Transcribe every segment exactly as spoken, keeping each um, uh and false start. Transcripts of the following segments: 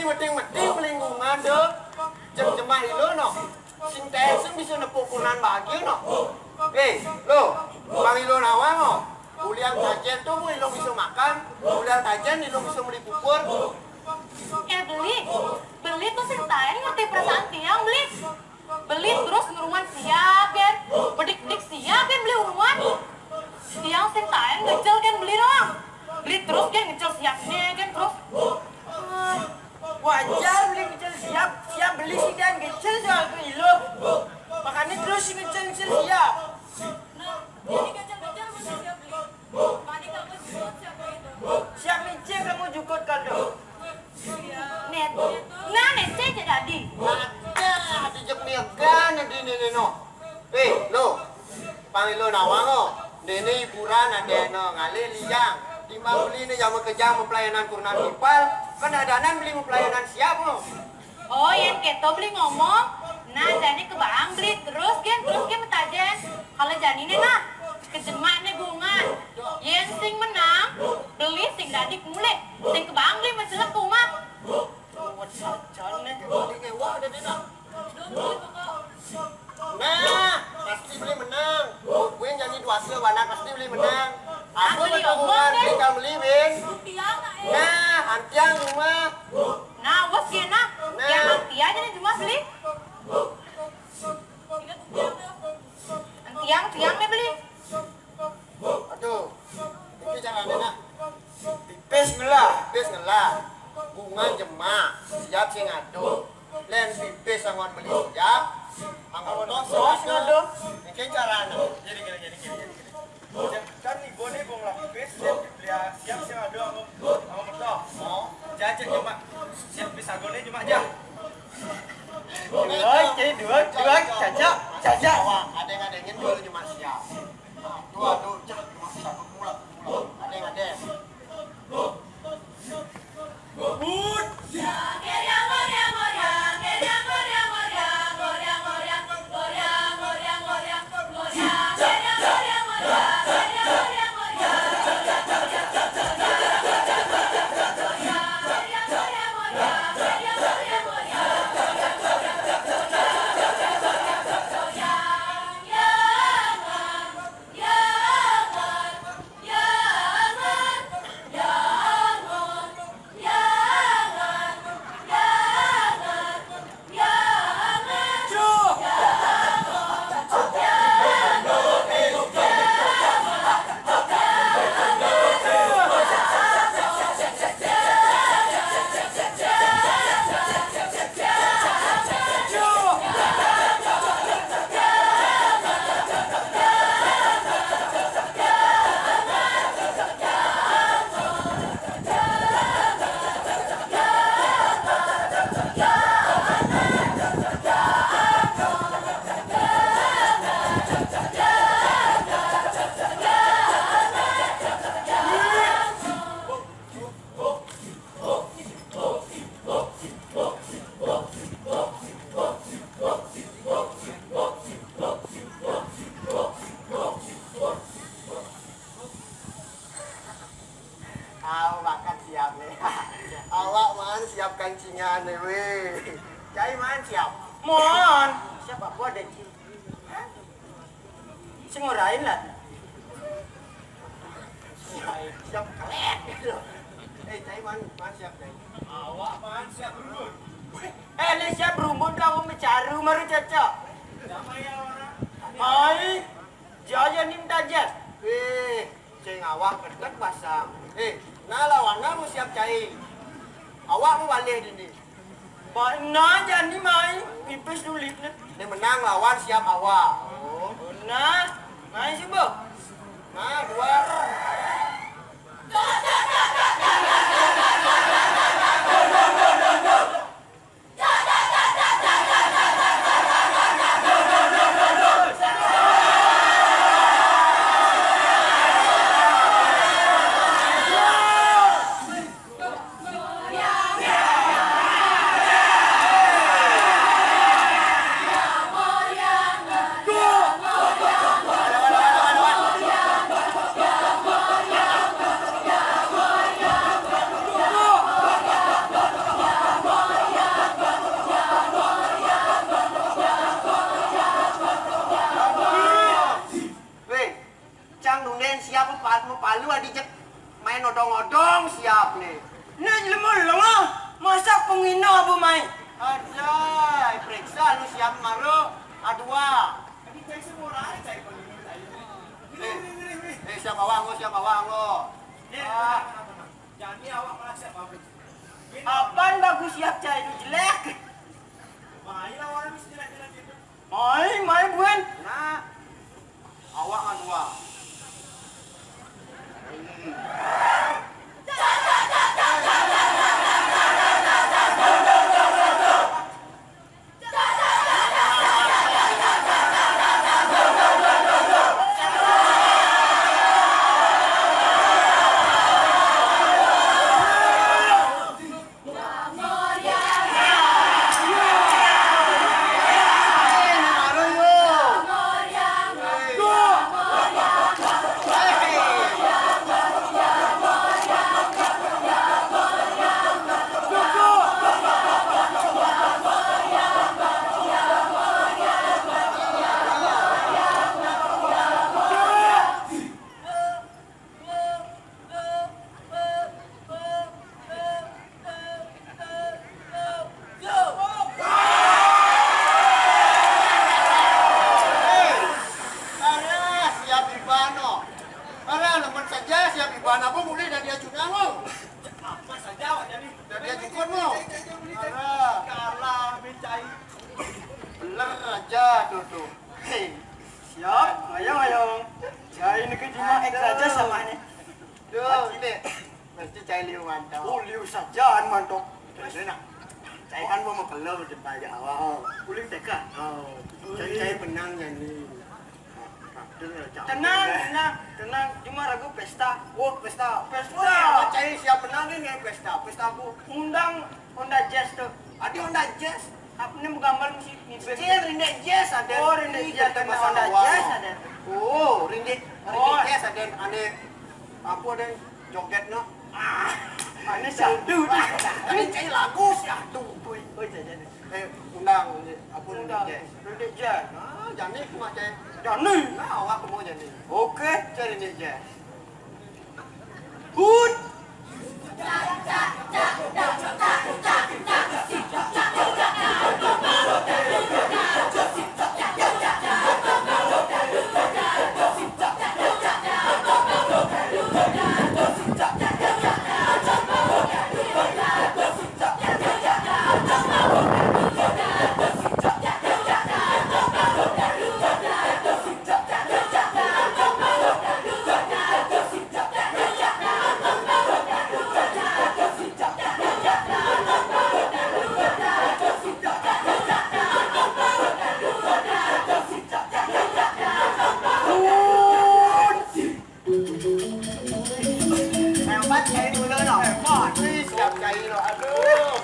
Meting-meting melingkungan do. Jem-jemah ilo no. Sing taén sing bisa nepuk kurenan bahagia no. Eh, lo, pang ilo nawang no. Ulian tajén tuh bu ilo bisa makan, ulian tajén ilo bisa meli bubur. Eh, Beli, Beli tuh sing taén ngerti perasaan tiang, Beli. Beli terus ngeruan siap kan, bedik-bedik siap kan Beli uruan. Tiang sing taén ngecel kan Beli doang. Beli terus kan ngecel siapnya kan terus. Eh, wajar Beli ngecel siap, siap Beli sih dan ngecel soal ke ilo. Makanya terus ngecel-ngecel siap. Nah, jadi ngecel-ngecel masih siap Beli. Tadi kamu jukut siapa itu? Siap micik kamu jukut kandung. Net. Nah, net saya jadi. Ada, ada jek miagan di nene no. Eh, lo. Pang ilo nawang lo. Nene hiburan ada no ngalih liang. Timbang Beli ne jama kejang mapelayanan kurenan tipal. Kan adanan Beli mapelayanan siap lo. Oh, yén kéto Beli ngomong, nah jani kebaang Beli terus gén, terus gén metajén. Kalau jani né nah, kejemak né bungan. Yén sing menang, Beli sing dadi mulih. Sing kebaang Beli mencelep ke umah. Ruwet sajan né, Beli ngéwah dadi nah. Nah, pasti Beli menang. Win nyanyi dua sil banak pasti Beli menang. Aku Aku betul diomong bungan deh. Beli kal Beli Win. Nah, antiang rumah. Nah, wes ya nah. Nah. Yang antiang aja nih cuma Beli. Antiang, tiang nih Beli. Aduh, iki carané nak. Pipis ngelah, pipis ngelah. Bungan jemak, siap sing ado. Lén pipis angon meli siap, angon tos tos ngado. Iki carané. Gini, gini, gini, gini, gini. Kan ibu nih bong lah pipis, lén pipis siap sing ado angon, angon metos. Oh. Jajak jemak, siap pipis agoné jemak aja. Dua, oke, dua, dua, jajak, jajak. Ada yang ada yang dulu jemak siap. Aduh, aduh, cak, masih sanggup mulak, mulak. Ada yang ada. Awak kan siap nih. Awak man siap kancingan nih, weh. Cai man siap. Mon. Siap apa deh? Sing ngurain lah. Siap kelek gitu. Eh, cai man, man siap, cai. Awak man siap dulu. Eh, le siap rumbun kamu mecaru maru cocok. Damai ya orang. Hai. Jaya nim tajat. Weh, sing awak kedek pasang. Eh, nah lawan kamu siap cai. Awak mau balik dini. Pak, nah jani mai pipis dulip nih. Ini menang lawan siap awak. Oh. Nah, mai sih, Bu. Nah, dua. Ngino, Bu Mai. Ada, periksa lu siap maru. Adua. Eh, eh, siap awak ngo, siap awak ngo. Ah. Apaan bagus siap cai itu jelek? Mai, mai, buen. Nah, awak ngan dua. Arah, siap ibano. Arah, lemen saja siap ibano. Apa boleh dari ajunan lo? Apa saja, Wak Jani? Dari ajukon lo. Arah. Kalah, mencai. Bener aja tuh, tuh. Hei. Siap, ayo, ayo. Ya, ini ke Juma X aja sama ini. Duh, ini. Mesti cai liu mantap. Oh, liu saja, anu, mantap. Terus enak. Cai kan mau makan lo jempa Jawa. Oh, uling teka. Oh, kan cai menang jadi. Tenang, tenang, tenang. Cuma ragu pesta. Oh, pesta. Pesta. Oh, ya, cai siap menang ini pesta. Pesta aku. Undang Honda Jazz tuh. Ada Honda Jazz. Apa nih gambar musik? Cil, rindik jazz ada. Oh, rindik jazz, ada Honda Jazz ada. Oh, rindik, rindik jazz ada. Ane apa ada joget no? Ah, ane satu. Ini cai lagu satu. Oi, oi, jajan. Eh, undang apa rindik jazz? Rindik jazz. Ah, jani cuma cai. Jani. Nah, awak mau jani. Oke, cai rindik jazz. Hut. Hebat cai dulu no. Hebat. Wih, siap cai lo. Aduh.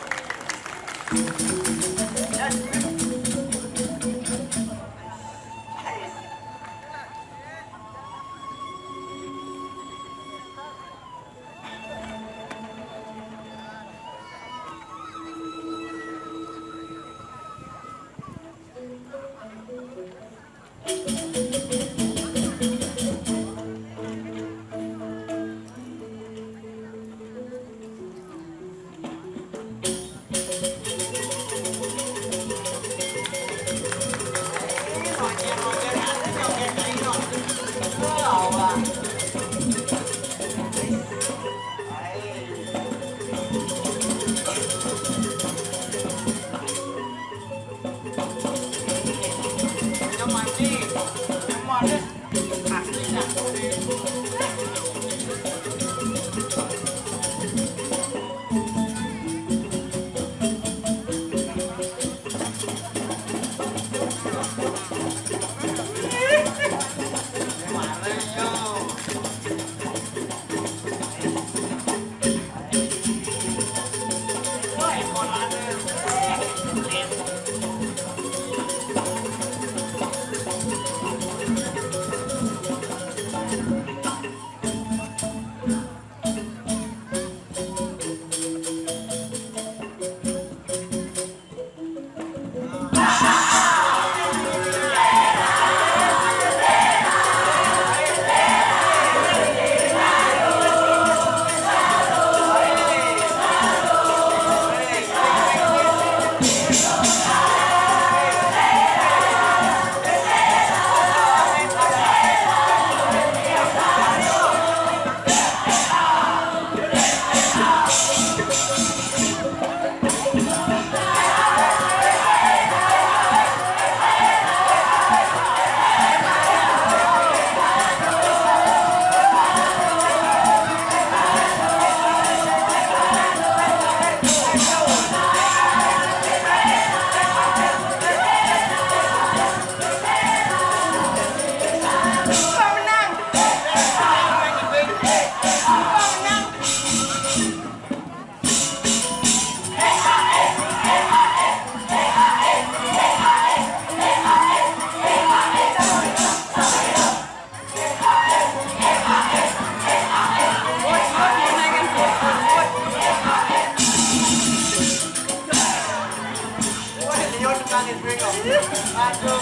Aduh.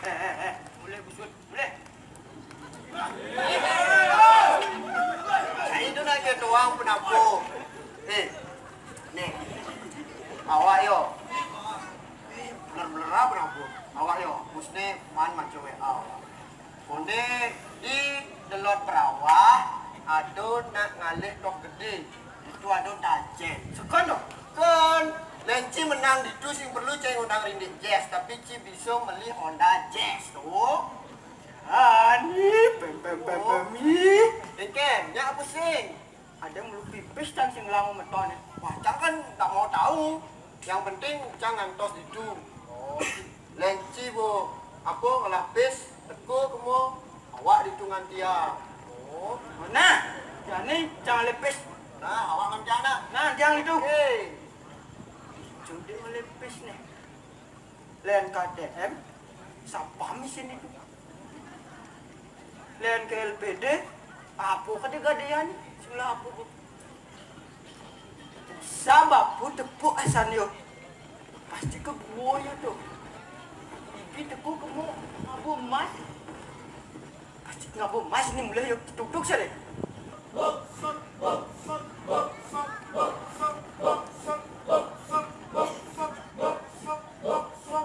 Eh, eh, eh, mulai busut, mulai. Saya itu nak ke tuang penampung. Eh, nih. Awak yo. Bener-bener apa penampung? Awak yo. Musne man maco W A. Konde di delot perawah, ado nak ngalih tok gede. Itu ado tajen. Sekon dong. Kon, lenci menang ditu sing perlu cai ngundang rindik Jazz, tapi ci biso meli Honda Jazz tu. Ani, pem, pem, pem, pem, ih. Engken, nyak pusing. Ada melu pipis dan sing lango meton. Wah, cang kan tak mau tahu. Yang penting cang ngantos ditu. Oh. Lenci, Bu. Apa ngelapis, teko kemo, awak ditu nganti ya. Oh. Nah, jani cang lepis. Nah, awak nganti anak. Nah, jang itu. Hei. Judi melipis nih. Len K T M, sapa mesin itu? Len ke L P D, apa ke digadean? Sing lah apa, Bu? Sabab ku tepuk asan yo. Pasti ke gua yo tu. Ibi tepuk kemo abu emas. Pasti ngabo mas ni mulai yo tutuk sare.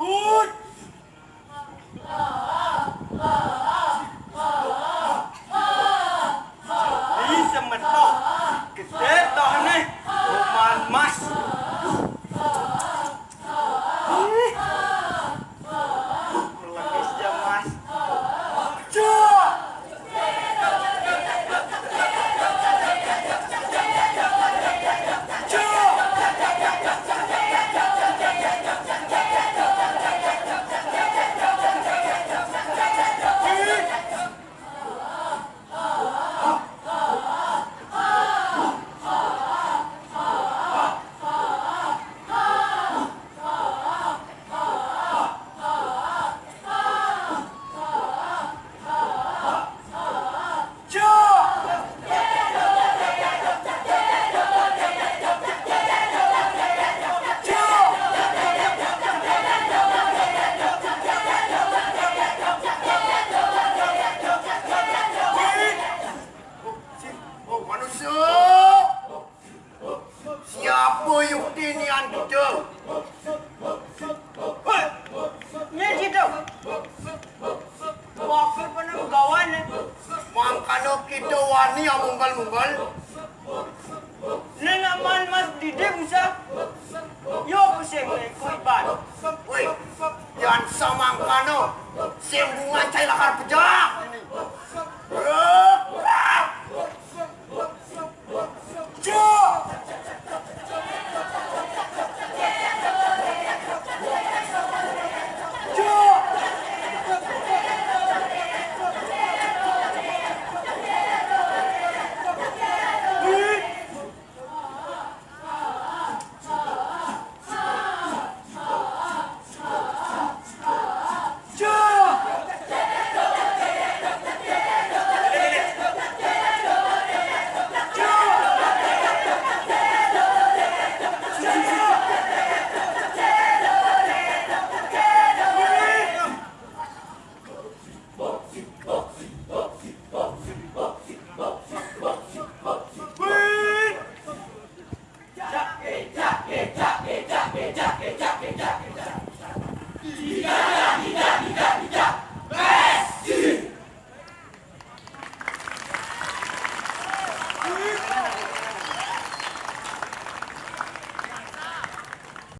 Ui. Ni semetok. Gede toh ni. Oman mas. Ih. Melengis ya, Mas. Cuk. Uyuk tinian kita. Hei, nya kita. Wakil panang gawan, eh. Mangkana kita wani amunggal-munggal. Nanaman mas didi bisa. Yo pusing, eh, kuiban. Woi, yan samangkana. Sembungan cai lakar pejak.